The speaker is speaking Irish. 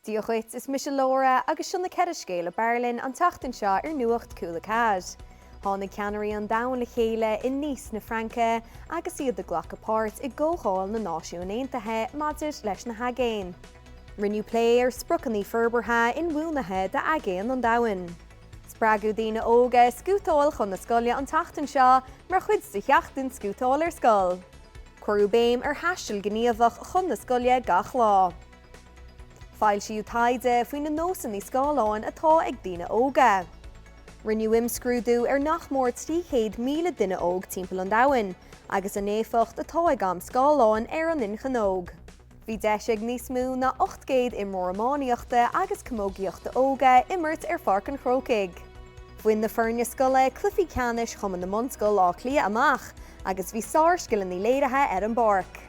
Dia dhuit, is mise Laura agus seo na 4 scéal ab fhearr linn an tseachtain seo ar Nuacht Cúla 4. Tháinig ceannairí an domhain le chéile i Nice na Fraince agus iad ag glacadh páirt i gComhdháil na Náisiún Aontaithe maidir leis na hAigéin. Rinneadh plé ar spriocanna forbartha inbhuanaithe d'Aigéan an Domhain. Spreagadh daoine óga scútáil chun na scoile an tseachtain seo mar chuid de sheachtain Scútáil ar Scoil. Cuireadh béim ar thaisteal gníomhach chun na scoile gach lá. Foilsíodh taighde faoi na nósanna scáileáin atá ag daoine óga. Rinneadh imscrúdú ar nach mór 300,000 duine óg timpeall an domhain agus an éifeacht atá ag am scáileáin ar an inchinn óg. Bhí deis ag níos mó ná 800 imreoir iománaíochta agus camógaíochta óga imirt ar Pháirc an Chrócaigh. Bhain na foirne scoile cluichí ceannais Chumann na mBunscol Áth Cliath amach agus bhí sárscileanna léirithe ar an bpáirc.